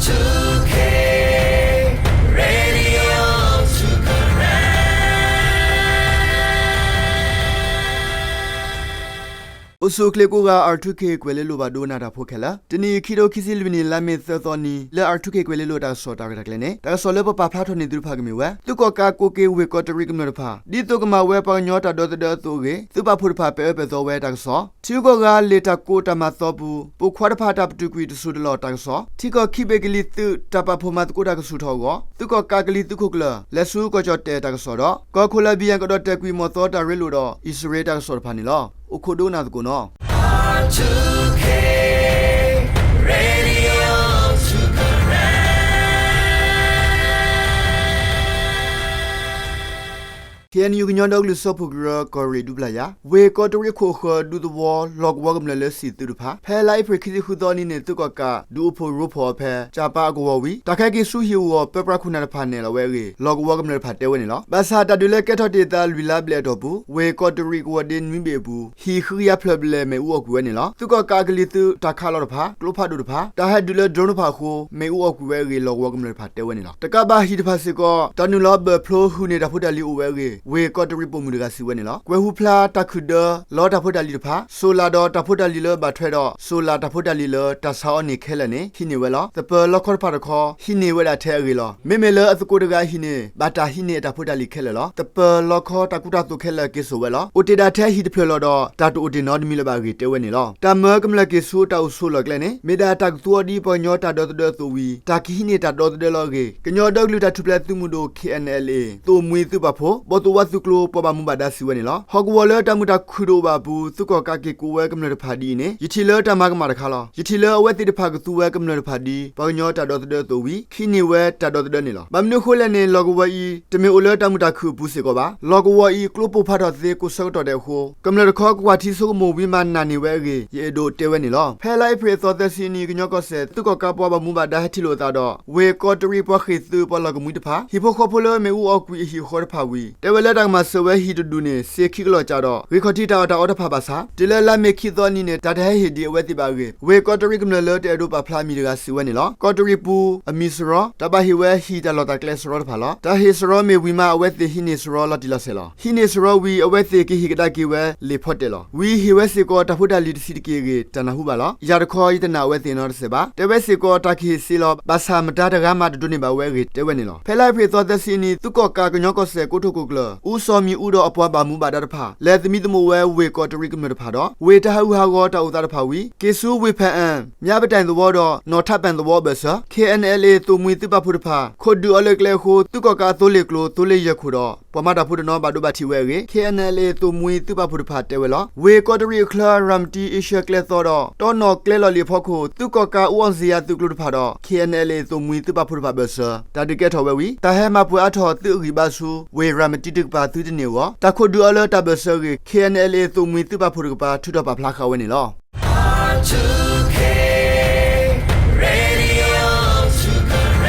two K Radio two Karen အိၣ်ဆူၣ်အိၣ်ချ့ကိးဂၤ R two K ကွဲၤလ့လိၤဘၣ်ဒိကနၣ်တၢ်ဖိခဲလၢာ်, တနံၤအံၤ ခံထိခံဆံလွံၢ်နံၣ် လါမ့ၤသၢသီနံၤ လၢ R two K ကွဲၤလ့လိၤတၢ်ကစီၣ်တၢ်ရဲၣ်တၢ်ကျဲၤန့ၣ် တၢ်ကစီၣ်လၢပပာ်ဖျါထီၣ်န့ၢ်သုတဖၣ်ကမ့ၢ်ဝဲ သုးကီၣ်ကးကိးက့ၤဝ့ၢ်ကီးတရံးကမျၢၢ်တဖၣ် ဒ်သိးကမၤဝဲပှၤကညီတၢ်ဒီသဒၢအသိးအဂ့ၢ် သုးပာ်ဖှိၣ်တဖၣ်ပဲာ်အၢပဲာ်သီဝဲတၢ်ကစီၣ်, ထံဂုၤကီၢ်ဂၤလံာ်တၢ်ကိးတၢ်မၤသီပူၤ ပိာ်ခွါတဖၣ်တၢ်ပတုာ်ကွံာ်တစိၤတလီၢ်တၢ်ကစီၣ်, ထံကီၢ်ခံဘ့ၣ်ကလံၤသုးတၢ်ပာ်ဖှိၣ်မၤသကိးတၢ်ကဆူၣ်ထီၣ်အဂီၢ် သုးကီၣ်ကးကလံၤသုးခိၣ်ကျၢၢ် လဲၤဆူကီၢ်ကၠီၣ်တဲၣ်တၢ်ကစီၣ်ဒီး ကီၢ်ခိၣ်လၢဘံယၣ်ကဒီးတဲာ်ကွံာ်မီၢ်သီတၢ်ရ့လိာ်ဒီး အံၣ်စရ့လးတၢ်ကစီၣ်တဖၣ်န့ၣ်လီၤ. အိၣ်ခိးဒိကနၣ်သကိးနီၤ. R two K Radio two Karen KNU ကညီဒီကလုာ်စၢဖှိၣ်ကရၢ ကီၢ်ရ့ၣ်ဒူပျၢ်ယၤ ဝ့ၢ်ကီးတရံးခိၣ်ဃၢၤဒူသဝီ လီၢ်ကဝီၤကမျၢၢ်လၢစံၣ်သုးတဖၣ် ဖဲလါအ့ဖြ့ၣ်ခံဆံဃုသီနံၤန့ၣ် သုးကီၣ်ကး ဒုးအိၣ်ဖှိၣ်ရိဖီၣ်အီၤဖဲ ကၠၣ်ပၤအကဝီၤဝံၤ တၢ်ခဲက့ၤဆူဟံၣ်အဂီၢ် ပၢပြးခိၣ်နၢ်တဖၣ်နဲၣ်လီၤဝဲအဂ့ၢ် လီၢ်ကဝီၤကမျၢၢ်တဖၣ်တဲဝဲန့ၣ်လီၤ. ဘၣ်ဆၣ်တၢ်ဒုးလၢကဲထီၣ်တ့ၢ်အသးလွံၢ်လါဘျဲၣ်အတီၢ်ပူၤ ဝ့ၢ်ကီးတရံးကဝီၤဒ့နွံဘ့ၣ်အပူၤ ဟံၣ်ဃုကယၤဖျၢၣ်ဘျဲၣ်မ့ၣ်အူအီၣ်ကွံာ်ဝဲန့ၣ်လီၤ. သုးကီၣ်ကးအကလံၤသုးတၢ်ခးလီၤတဖၣ် ကျိဖးဒိၣ်တဖၣ် တၢ်ဟဲဒုးလၢ drone တဖၣ်အဃိ မ့ၣ်အူအီၣ်ကွံာ်ဝဲအဂ့ၢ် လီၢ်ကဝီၤကမျၢၢ်တဖၣ်တဲဝဲန့ၣ်လီၤ. တကးဘၣ်ဟံၣ်တဖၣ်စ့ၢ်ကီး တၢ်နုာ်လီၤဘၢၣ်ဖျိဟုၣ်န့ၢ်တၢ်ဖိတၢ်လံၤအိၣ်ဝဲအဂ့ၢ် ဝ့ၢ်ကီးတရံးပိာ်မုၣ်တဂၤစံးဝဲန့ၣ်လီၤ. ကွဲၤဟူးဖျါတၢ်ခုၣ်ဒၢ လီတၢ်ဖိတၢ်လံၤတဖၣ် solar ဒီးတၢ်ဖိတၢ်လံၤလၢဘၣ်ထွဲဒီး solar တၢ်ဖိတၢ်လံၤလၢတၢ်ဆါအီၤန့ၢ်ခဲလၢာ်န့ၣ် ဟံးန့ၢ်ဝဲလီၤ. သပၢၤလီခီတဖၣ်တခီ ဟံးန့ၢ်ဝဲဒၣ်ထဲအဂ့ၢ်လီၤ. မ့မ့ၢ်လၢအသကိးတဂၤအဟံၣ်န့ၣ် ဘၣ်တၢ်ဟံးန့ၢ်အတၢ်ဖိတၢ်လံၤခဲလၢာ်လီၤ. သပၢၤလီခီတၢ်ကူတၢ်သိးခဲလၢာ်က့ၤစိာ်ဝဲလီၤ. အိၣ်တ့ၢ်ဒၣ်ထဲဟံၣ်တဖျၢၣ်လီၤဒီး တၢ်တအိၣ်တ့ၢ်နီတမံၤလၢၤဘၣ်အဂ့ၢ်တဲဝဲန့ၣ်လီၤ. တၢ်မၢကမျၢၢ်က့ၤဆူတၢ်အိၣ်ဆိးလီၢ်ကျဲန့ၣ် မ့ၢ်ဒၣ်တၢ်ကသူအီၤဒ်ပှၤကညီတၢ်ဒီသဒၢအသိးဝံၤ တၢ်ကဟံးန့ၢ်တၢ်ဒီသဒၢလီၤအဂ့ၢ် ကညီဒီကလုာ်တၢ်ထူၣ်ဖျဲးသုးမုၢ်ဒိၣ် KNLA သိၣ်မှံသုးပာ်ဖှိၣ် ဘီၣ်သိၣ်ဝါသုးကျိၤ ပှၤဘၣ်မူဘၣ်ဒါစံးဝဲန့ၣ်လီၤ. ဟီၣ်ကဝီၤလၢတၢ်မုာ်တၢ်ခုၣ်တအိၣ်ဘၣ်အပူၤ သုးကီၣ်ကးက့ၤကိးဝဲကမျၢၢ်တဖၣ်ဒ်အံၤန့ၣ် ယထံၣ်လၢတၢ်မၤကမၣ်တခါလီၤ. ယထံၣ်လၢအဝဲသ့ၣ်တဖၣ်ကသူဝဲကမျၢၢ်တဖၣ်ဒ် ပှၤကညီတၢ်ဒီသဒၢအသိးဝံၤ ကဟံးန့ၢ်ဝဲတၢ်ဒီသဒၢန့ၣ်လီၤ. ဘၣ်မနုၤအဃိလဲၣ်န့ၣ် လီၢ်ကဝီၤအံၤ တမ့ၢ်အိၣ်လၢတၢ်မုာ်တၢ်ခုၣ်အပူၤစ့ၢ်ကီးဘၣ်. လီၢ်ကဝီၤအံၤ ကျိပိၢ်ဖးထီၣ်သ့ကိးဆၢကတီၢ်ဒဲးအဃိ ကမျၢၢ်တခီကကွၢ်ထံဆိကမိၣ်ဝံၤမးနၢ်န့ၢ်ဝဲအဂ့ၢ် ယအဲၣ်ဒိးတဲဝဲန့ၣ်လီၤ. ဖဲလါအ့ဖြ့ၣ်အသီသၢဆံနံၤ ကညီကီၢ်စဲၣ် သုးကီၣ်ကးပှၤဘၣ်မူဘၣ်ဒါဟဲထံၣ်လိာ်အသးဒီး ဝ့ၢ်ကီးတရံးပှၤဃ့ၢ်သုးပှၤလီၢ်ကမှံတဖၣ် ဟံၣ်ဖိဃီဖိလၢမ့ၣ်အူအီၣ်ကွံာ်အဟံၣ်အဃီတဖၣ်ဝံၤ တဲဝဲလၢတၢ်ကမၤစၢၤဝဲဟံၣ်တဒူၣ်န့ၣ် စ့ခံကလီၢ်ကၠးဒီး ဂ့ၢ်ခီၣ်ထံးတၢ်အီၣ်တၢ်အီတဖၣ်ဘၣ်ဆၣ် တုၤလၢလါမ့ၤခံသီနံၤန့ၣ် တၢ်တဟဲဟ့ၣ်ဒံးအဝဲသ့ၣ်ဘၣ်အဂ့ၢ် ဝ့ၢ်ကီးတရံးကမျၢၢ်လၢတအဲၣ်ဒိးပာ်ဖျါအမံၤတဂၤစံးဝဲန့ၣ်လီၤ. ကီးတရံးပူၤ အမံၤစရီ တၢ်ဘၣ်ဟ့ၣ်ဝဲဟံၣ်တၢ်လီၢ်တၢ်ကျဲစရီတဖၣ်လီၤ. တၢ်ဟ့ၣ်စရီမ့ၢ်ဝံၤမး အဝဲသ့ၣ်ဟံးန့ၢ်စရီလီၤတံၢ်လီၤဆဲးလီၤ. ဟံးန့ၢ်စရီဝံၤ အဝဲသ့ၣ်ကဟ့ၣ်ကဒါက့ၤဝဲလံာ်ဖီတဲာ်လီၤ. ဝံၤဟ့ၣ်ဝဲစ့ၢ်ကီးတၢ်ဖိတၢ်လံၤတဆံးတက့ၢ်အဂ့ၢ် တၢ်နၢ်ဟူဘၣ်လီၤ. ယၤတခီ ယတနာ်အဝဲသ့ၣ်နီတစဲးဘၣ်. တဲဝဲစ့ၢ်ကီးတၢ်ကဟ့ၣ်စ့လီၤ ဘၣ်ဆၣ်မတၤတဂၤမးတဒိးန့ၢ်ဘၣ်ဝဲအဂ့ၢ်တဲဝဲန့ၣ်လီၤ. ဖဲလါအ့ဖြ့ၣ်သီသၢဆံနံၤ သုးကီၣ်ကးကညီကီၢ်စဲၣ်ကိတိာ်ခိၣ်ကျၢၢ် အူစီၤမံၤအူဒီးအပှၤဘၣ်မူဘၣ်ဒါတဖၣ် လဲၤသမံသမိးဝဲဝ့ၢ်ကီးတရံးကမျၢၢ်တဖၣ်ဒီး ဝ့ၢ်တၢ်ဟးဂူာ်ဟးဂီၤတၢ်အိၣ်သးတဖၣ်ဝံၤ က့ၤဆူဝ့ၢ်ဖၣ်အၣ် မၠါပတၢ်သဝီဒီး နီၢ်ထးပၣ်သဝီအဘၢၣ်စၢၤ KNLA သိၣ်မှံသုးပာ်ဖှိၣ်တဖၣ် ခိးဒုးအီၤလၢကျဲအဃိ သုးကီၣ်ကးအသိလ့ၣ်ကျိၤ သိလ့ၣ်ယဲၢ်ခိၣ်ဒီး ပှၤမၤတၢ်ဖိတနီၤဘၣ်ဒိဘၣ်ထံးဝဲအဂ့ၢ် KNLA သိၣ်မှံသုးပာ်ဖှိၣ်တဖၣ်တဲဝဲလီၤ. ဝ့ၢ်ကီးတရံးအချၢ ရၤမတံအ့ရှၢၣ်ကျဲသီဒီး တီနီၣ်ကျဲလီၢ်လံၤအဖီခိၣ် သုးကီၣ်ကးအူအီၣ်စ့ယၤသုးကျိၤတဖၣ်ဒီး KNLA သိၣ်မှံသုးပာ်ဖှိၣ်တဖၣ်ဘၢၣ်စၢၤ တၢ်ဒုးကဲထီၣ်ဝဲဝံၤ တၢ်ဟဲမၤပှဲၤအါထီၣ်သုးအဂံၢ်ဘါဆူ ဝ့ၢ်ရၤမတံတကပၤသုတန့ၢ်အဂီၢ် တၢ်ခိးဒုးအီၤလၢတၢ်ဘၢၣ်စၢၤအဂ့ၢ် KNLA သိၣ်မှံသုးပာ်ဖှိၣ်တကပၤ ထုးထီၣ်ပာ်ဖျါဃာ်ဝဲန့ၣ်လီၤ.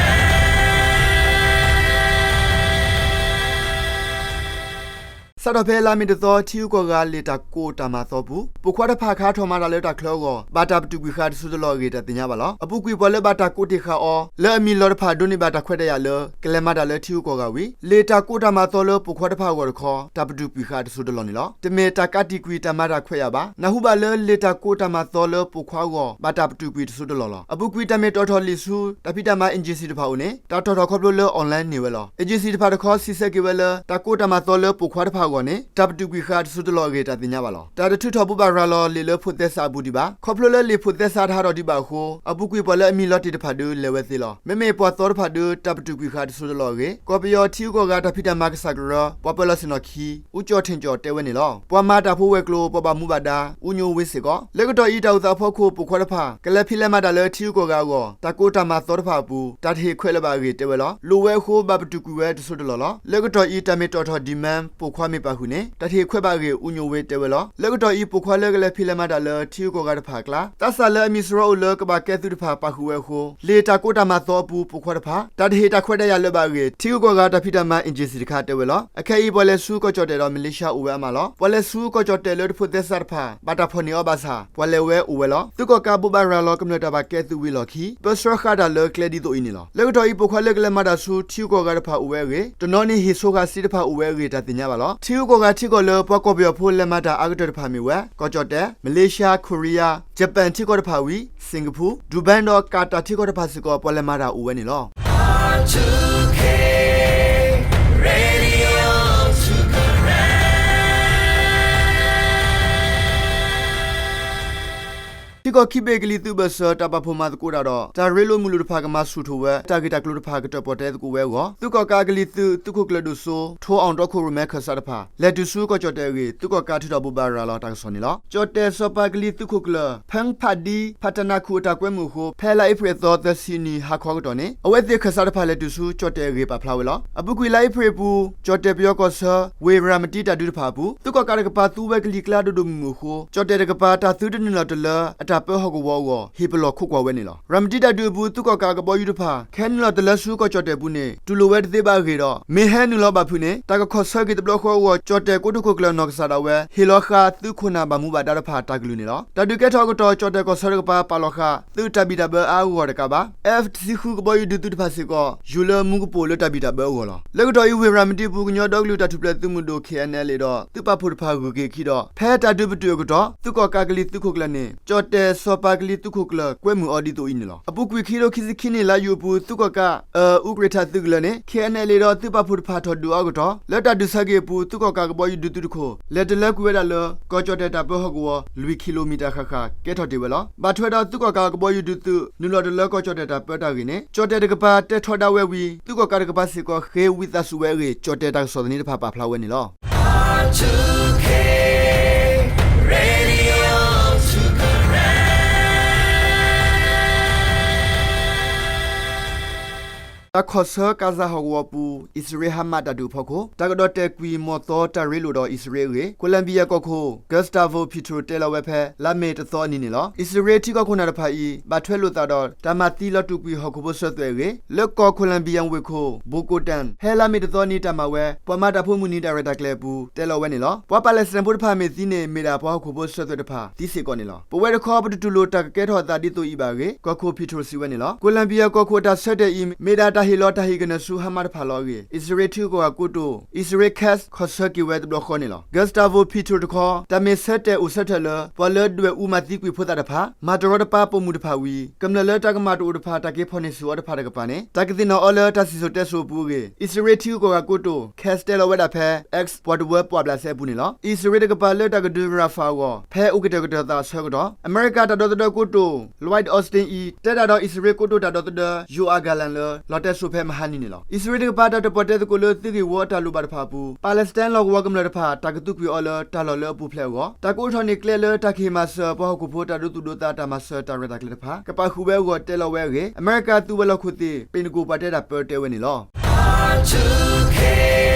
စးထီၣ်ဖဲလါမ့ၤတသီ ထံဂုၤကီၢ်ဂၤလံာ်တၢ်ကိးတၢ်မၤသီပူၤ ပိာ်ခွါတဖၣ်ခးထီၣ်မၤတၢ်လၢတၢ်ချၢအဂီၢ် ဘၣ်တၢ်ပတုာ်ကွံာ်ဃာ်တစိၤတလီၢ်အဂ့ၢ် တၢ်သ့ၣ်ညါဘၣ်လီၤ. အပူၤကွံာ်ပှၤလၢဘၣ်တၢ်ကိးတ့ၢ်ဃာ်အီၤ လၢအမံၤလီၤတဖၣ်ဒိးန့ၢ်ဘၣ်တၢ်ခွဲးတၢ်ယာ်လၢ ကလဲၤမၤတၢ်လၢထံဂုၤကီၢ်ဂၤဝံၤ လံာ်တၢ်ကိးတၢ်မၤသီလၢပိာ်ခွါတဖၣ်အဂီၢ်တခီ တၢ်ပတုာ်ကွံာ်ဃာ်တစိၤတလီၢ်န့ၣ်လီၤ. တမ့ၢ်တၢ်ကးတံာ်ကွံာ်တၢ်မၤတၢ်ခွဲးယာ်ဘၣ်. နၢ်ဟူဘၣ်လၢလံာ်တၢ်ကိးတၢ်မၤသီလၢပိာ်ခွါအဂီၢ် ဘၣ်တၢ်ပတုာ်ကွံာ်တစိၤတလီၢ်လီၤ. အပူၤကွံာ်တၢ်မ့ၢ်တီၣ်ထီၣ်လံာ်ဆူ တၢ်ဖံးတၢ်မၤ agency တဖၣ်အအိၣ်န့ၣ် တၢ်တီၣ်ထီၣ်ခီဖျိလၢ online န့ၢ်ဝဲလီၤ. agency တဖၣ်တခီ စံးဆၢက့ၤဝဲလၢ တၢ်ကိးတၢ်မၤသီလၢပိာ်ခွါတဖၣ်အဂီၢ်န့ၣ် တၢ်ပတုာ်ကွံာ်ဃာ်တစိၤတလီၢ်အဂ့ၢ် တၢ်သ့ၣ်ညါဘၣ်လီၤ. တၢ်တထုးထီၣ်ဘိးဘၣ်ရၤလီၤလံာ်လၢဖိးသဲစးအပူၤဒံးဘၣ်. ခီဖျိလၢလံာ်ဖိးသဲစးတဟးထီၣ်ဒံးဘၣ်အဃိ အပူၤကွံာ်ပှၤလၢအမံၤလီၤတ့ၢ်တဖၣ်ဒုးလဲၤဝဲသ့လီၤ. မ့မ့ၢ်ပှၤသီတဖၣ်ဒုး တၢ်ပတုာ်ကွံာ်ဃာ်တစိၤတလီၢ်အဂ့ၢ် ကီၢ်ပယီၤထံဂုၤကီၢ်ဂၤတၢ်ဖံးတၢ်မၤကစၢ်ကရၢ ပှၤပၢၤလီၢ်ဆ့ၣ်နီၤခံ အူကၠီၣ်ထ့ၣ်ကၠီၣ်တဲဝဲန့ၣ်လီၤ. ပှၤမၤတၢ်ဖိဝဲၤကျိၤ ပှၤဘၣ်မူဘၣ်ဒါ အူညိဝ့စ့ၢ်ကီး လၢကတီၢ်အံၤ တၢ်အိၣ်သးအဖီခိၣ် ပိာ်ခွါတဖၣ် ကလဲၤဖံးလဲၤမၤတၢ်လၢထံဂုၤကီၢ်ဂၤအဂီၢ် တၢ်ကိးတၢ်မၤသီတဖၣ်အပူၤ တၢ်တဟ့ၣ်ခွဲးလၢၤဘၣ်အဂ့ၢ်တဲဝဲလီၤ. လိၣ်ဝဲအဃိ ဘၣ်ပတုာ်ကွံာ်ဝဲတစိၤတလီၢ်လီၤ. လၢကတီၢ်အံၤ တၢ်မ့ၢ်တီၣ်ထီၣ် demand ပိာ်ခွါမ့ၢ် ပာ်ဃုာ်န့ၣ် တၢ်တဟ့ၣ်ခွဲးဘၣ်အဂ့ၢ် ဦးညိုဝင်း တဲဝဲလီၤ. လၢကတီၢ်အံၤ ပိာ်ခွါလၢကလဲၤဖံးလဲၤမၤတၢ်လၢ ထံဂုၤကီၢ်ဂၤတဖၣ်အကျါ သးစၢ်လၢအမံၤစရီအိၣ်လၢကဘၣ်ကဲသုးတဖၣ် ပာ်ဃုာ်ဝဲအဃိ လ့ၣ်တၢ်ကိးတၢ်မၤသီအပူၤ ပိာ်ခွါတဖၣ် တၢ်တဟ့ၣ်တၢ်ခွဲးတၢ်ယာ်လၢၤဘၣ်အဂ့ၢ် ထံဂုၤကီၢ်ဂၤတၢ်ဖံးတၢ်မၤ agency တခါ တဲဝဲလီၤ. အခဲအံၤ ပှၤလဲၤဆူကီၢ်ကၠီၣ်တဲၣ်ဒီး မလ့ၡါအိၣ်ဝဲအါမးလီၤ. ပှၤလဲၤဆူကီၢ်ကၠီၣ်တဲၣ်လၢတဖိးသဲစးတဖၣ် ဘၣ်တၢ်ဖီၣ်န့ၢ်အီၤဘၣ်ဆၣ် ပှၤလဲၤဝဲအိၣ်ဝဲလီၤ. သုးကီၣ်ကးဘိးဘၣ်ရၤလီၤ ကမျၢၢ်တၢ်ဘၣ်ကဲသုးဝံၤအလီၢ်ခံ ပၢဆှၢဃာ်တၢ်လၢကျဲဒ်သိးအံၤန့ၣ်လီၤ. လၢကတီၢ်အံၤ ပိာ်ခွါလၢကလဲၤမၤတၢ်ဆူ ထံဂုၤကီၢ်ဂၤတဖၣ်အိၣ်ဝဲအဂ့ၢ် တနီၤန့ၣ် ဟ့ၣ်ဆိဃာ်စ့တဖၣ်အိၣ်ဝဲအဂ့ၢ် တၢ်သ့ၣ်ညါဘၣ်လီၤ. ထံဂုၤကီၢ်ဂၤထံကီၢ်လၢ ပှၤကီၢ်ပယီၤဖိလဲၤမၤတၢ်အါကတၢၢ်တဖၣ်မ့ၢ်ဝဲ ကီၢ်ကၠီၣ်တဲၣ်, မလ့ၡါ, ခိရံယါ, ယပၣ်ထံကီၢ်တဖၣ်ဝံၤ စ့ၣ်ကပူၤ, ဒူဘဲဒီး ကၤတၢ်ထံကီၢ်တဖၣ်စ့ၢ်ကီး ပှၤလဲၤမၤတၢ်အိၣ်ဝဲန့ၣ်လီၤ. ထံကီၢ်ခံဘ့ၣ်ကလံၤသုးဘၢၣ်စၢၤ တၢ်ပာ်ဖှိၣ်မၤသကိးတၢ်ဒီး တၢ်ရ့လိာ်မုာ်လိာ်တဖၣ် ကမၤဆူၣ်ထီၣ်ဝဲ တၢ်ဂ့ၢ်တၢ်ကျိၤတဖၣ် ကတၢၣ်ပီၣ်တဲသကိးဝဲအဂီၢ် သုးကီၣ်ကးအကလံၤသုး သုးခိၣ်ကျၢၢ်ဒိၣ်စိ ထိအီၣ်ဒီခိၣ်ရိၣ်မဲ ခၢၣ်စးတဖၣ် လဲၤတုၤဆူကီၢ်ကၠီၣ်တဲၣ်အဂ့ၢ် သုးကီၣ်ကးထုးထီၣ်ဘိးဘၣ်ရၤလီၤတၢ်ကစီၣ်န့ၣ်လီၤ. ကၠီၣ်တဲၣ်စီၤပၤကလံၤသုးခိၣ်ကျၢၢ် ဖၢၣ်ဖးဒံ ဖးတနါခူး အတၢ်ကွဲမုာ်အဃိ ဖဲလါအ့ဖြ့ၣ်အသီ သၢဆံနံၤ ဟါခီအကတီၢ်န့ၣ် အဝဲသ့ၣ်ခၢၣ်စးတဖၣ် လဲၤတုၤဆူကၠီၣ်တဲၣ်အဂ့ၢ် ပာ်ဖျါဝဲလီၤ. အပူၤကွံာ်လါအ့ဖြ့ၣ်အပူၤ ကၠီၣ်တဲၣ်ပယီၤကီၢ်ဆၢ ဝ့ၢ်ရၤမတံတၢ်ဒုးတဖၣ်အပူၤ သုးကီၣ်ကးတကပၤ သူဝဲကလံၤကျါဒိၣ်ဒိၣ်မုၢ်မုၢ်အဃိ ကၠီၣ်တဲၣ်တကပၤ တၢ်သုတနုာ်လီၤတလၢ အတၢ်ပၢဟီၣ်ကဝီၤအဂီၢ် ဟ့ၣ်ပလီၢ်ခိးကွၢ်ဝဲန့ၣ်လီၤ. ရၤမတံတၢ်ဒုးအပူၤ သုးကီၣ်ကးအကဘီယူၤတဖၣ် ကဟဲနုာ်လီၤတလၢဆူကီၢ်ကၠီၣ်တဲၣ်အပူၤန့ၣ် တူၢ်လိာ်ဝဲတသ့ဘၣ်အဂ့ၢ်ဒီး မ့ၢ်ဟဲနုာ်လီၤဘၣ်ဖုးန့ၣ် တၢ်ကခီၣ်ဆၢက့ၤတဘျီဃီအဂီၢ် ကၠီၣ်တဲၣ်ကိတိာ်ခိၣ်ကျၢၢ် နီၢ်ကစၢ်ဒၣ်ဝဲ ဟ့ၣ်လီၤဃာ်သုးခိၣ်နၢ်ဘၣ်မူဘၣ်ဒါတဖၣ် တၢ်ကလုၢ်န့ၣ်လီၤ. တၢ်ဒုးကဲထီၣ်အကတီၢ် ကၠီၣ်တဲၣ်ကီၢ်ဆၢတကပၤ ပာ်လီၤဃာ် သုးတၢ်ဘံၣ်တၢ်ဘၢအါအါဂီၢ်ဂီၢ်တကးဘၣ် F တဆံဃုကဘီယူၤဒုးသုးတဖၣ်စ့ၢ်ကီး ယူၤလၢမူကပိာ်လၢတၢ်ဘံၣ်တၢ်ဘၢအဂီၢ်လီၤ. လၢကတီၢ်အံၤ ဝ့ၢ်ရၤမတံအပူၤ ကညီဒီကလုာ်တၢ်ထူၣ်ဖျဲးသုးမုၢ်ဒိၣ် K N L A ဒီး သုးပာ်ဖှိၣ်တဖၣ်ဂုၤက့ၤအခံဒီး ဖဲတၢ်ဒုးပတုာ်အကတီၢ် သုးကီၣ်ကးကလံၤသုးခိၣ်ကျၢၢ်န့ၣ် ကၠီၣ်တဲၣ်စီၤပၤကလံၤသုးခိၣ်ကျၢၢ် ကွဲမုာ်အီၤဒ်သိးအံၤန့ၣ်လီၤ. အပူၤကွံာ် ခံကထိခံဆံခံနံၣ် လါယူၤအပူၤ သုးကီၣ်ကး အ အူကြ့ၣ်ထၣ်သုးကလၢၤန့ၣ် K N L A ဒီးသုးပာ်ဖှိၣ်တဖၣ်ထီၣ်ဒုးအီၤအကတီၢ် လၢတၢ်ဒုးဆၢက့ၤအပူၤ သုးကီၣ်ကးကဘီယူၤဒုးသုးတခိၣ် လဲၤတလၢကွံာ်ဝဲဒၣ်လၢ ကီၢ်ကၠီၣ်တဲၣ်တၢ်ပၢဟီၣ်ကဝီၤ လွံၢ်ကံလိမံၤတၢ်ဃၣ်ဃၣ် ကဲထီၣ်တ့ၢ်ဝဲလီၤ. ဘၣ်ထွဲဒီးသုးကီၣ်ကးကဘီယူၤဒုးသုး နုာ်လီၤတလၢကီၢ်ကၠီၣ်တဲၣ်တၢ်ပၢတၢ်ဂ့ၢ်န့ၣ် ကၠီၣ်တဲၣ်တကပၤတဲထီဒါဝဲဝံၤ သုးကီၣ်ကးတကပၤစ့ၢ်ကီး ဃ့ဝံသးစူၤဝဲအဂ့ၢ် ကၠီၣ်တဲၣ်တၢ်ကစီၣ်သန့တဖၣ်ပာ်ဖျါဝဲန့ၣ်လီၤ. တၢ်ခီၣ်ဆၢကၤစၢ်ဟီၣ်ကဝီၤပူၤ အံၣ်စရ့လးဟါမးတၢ်ဒုးအဖီခိၣ် တၢ်ကဒီးတဲာ်ကွံာ်မီၢ်သီတၢ်ရ့လိာ်ဒီးအံၣ်စရ့လးအဂ့ၢ် Colombia ကီၢ်ခိၣ် Gustavo Petro တဲလီၤဝဲဖဲ လါမ့ၤတသီအနံၤန့ၣ်လီၤ. အံၣ်စရ့လးထံကီၢ်ခိၣ်နၢ်တဖၣ်အံၤ ဘၣ်ထွဲလိာ်သးဒီး တၢ်မၤသံလီၤတူာ်ကွံာ်ဟီၣ်ခိၣ်ဖိစၢၤသွဲၣ်အဂ့ၢ် လၢကီၢ် Colombia ဝ့ၢ်ခိၣ် Bogotá ဖဲလါမ့ၤတသီအနံၤတၢ်မၤဝဲ ပှၤမၤတၢ်ဖိမုၢ်နံၤတၢ်ရဲၣ်တၢ်ကျဲၤအပူၤ တဲလီၤဝဲန့ၣ်လီၤ. ပှၤပၤလဲးစတၢၣ်ဖိတဖၣ်မ့ၢ်သံန့ၣ် မ့ၢ်ဒၣ်ပှၤဟီၣ်ခိၣ်ဖိစၢၤသွဲၣ်တဖၣ်သံစ့ၢ်ကီးန့ၣ်လီၤ. ပဝဲတခီ ပတတူၢ်လိာ်တၢ်ကကဲထီၣ်အသးဒ်သိးအံၤဘၣ်အဂ့ၢ် ကီၢ်ခိၣ် Petro စံးဝဲန့ၣ်လီၤ. Colombia ကီၢ်ခိၣ်အတၢ်ဆၢတဲာ်အံၤ မ့ၢ်ဒၣ်တၢ်ဟ့ၣ်လီၤတၢ်ဟ့ၣ်ကနၢၤဆူဟါမးတဖၣ်လီၤအဂ့ၢ် အံၣ်စရ့လးထံဂုၤကီၢ်ဂၤကိတိာ် အံၣ်စရ့လး Katz ခီၣ်ဆၢက့ၤဝဲတဘျီဃီန့ၣ်လီၤ. Gustavo Petro တခီ တၢ်မ့ၢ်ဆၢတဲာ်အိၣ်ဆၢထၢၣ်လၢ ပှၤလၢဒွဲၣ်အူမၤသံကွံာ်ဖိသၣ်တဖၣ် မၤတရီတပါပိာ်မုၣ်တဖၣ်ဝံၤ ကမျၢၢ်လၢတၢ်ကမၣ်တအိၣ်တဖၣ် တၢ်က့ၤဖီၣ်န့ၢ်ဆူၣ်အီၤတဖၣ်တကပၤန့ၣ် တၢ်ကသ့ၣ်နီၣ်အီၤလၢတၢ်စံၣ်စိၤတဲစိၤအပူၤအဂ့ၢ် အံၣ်စရ့လးထံဂုၤကီၢ်ဂၤကိတိာ် Katz တဲလီၤဝဲဒၣ်ဖဲ X ပှၤတဝၢပှာ်ဘျးစဲအပူၤန့ၣ်လီၤ. အံၣ်စရ့လးတကပၤလၢတၢ်ကဒုးရၤဖးအဂီၢ် ဖဲအိၣ်ကတဲာ်ကတီၤသးအဆၢကတီၢ် အမဲရကၤတၢ်ဒီသဒၢကိတိာ် Lloyd Austin အံၤ တဲတၢ်ဒီးအံၣ်စရ့လးကိတိာ်တၢ်ဒီသဒၢ Yoav Gallant လၢ လီၤတဲစိၤဖဲမဟါနံၤန့ၣ်လီၤ. အံၣ်စရ့လးတကပၤတၢ်တၢၣ်ပီၣ်တဲသကိးလၢသုးဂ့ၢ်ဝီအတၢ်လိၣ်ဘၣ်တဖၣ်အပူၤ ပၤလဲးစတၢၣ်လီၢ်ကဝီၤကမျၢၢ်တဖၣ် တၢ်ကသူကွံာ်အီၤလၢတၢ်လီၢ်လၢအပူၤဖျဲးအဂီၢ် တၢ်ကအိးထီၣ်န့ၢ်ကျဲလၢတၢ်ကဟ့ၣ်မၤစၢၤပှၤဟီၣ်ခိၣ်ဖိတၢ်ဒိသူၣ်ဒိသးတၢ်မၤစၢၤတၢ်ရဲၣ်တၢ်ကျဲၤတဖၣ် ကပာ်ဃုာ်ဝဲအဂီၢ်တဲလီၤဝဲအဂ့ၢ် အမဲရကၤသုးဝဲၤလီၢ်ခိၣ်သ့ၣ် ပ့ၣ်နကိၣ်ပှၤတဲတၢ်ပၢတဲဝဲန့ၣ်လီၤ.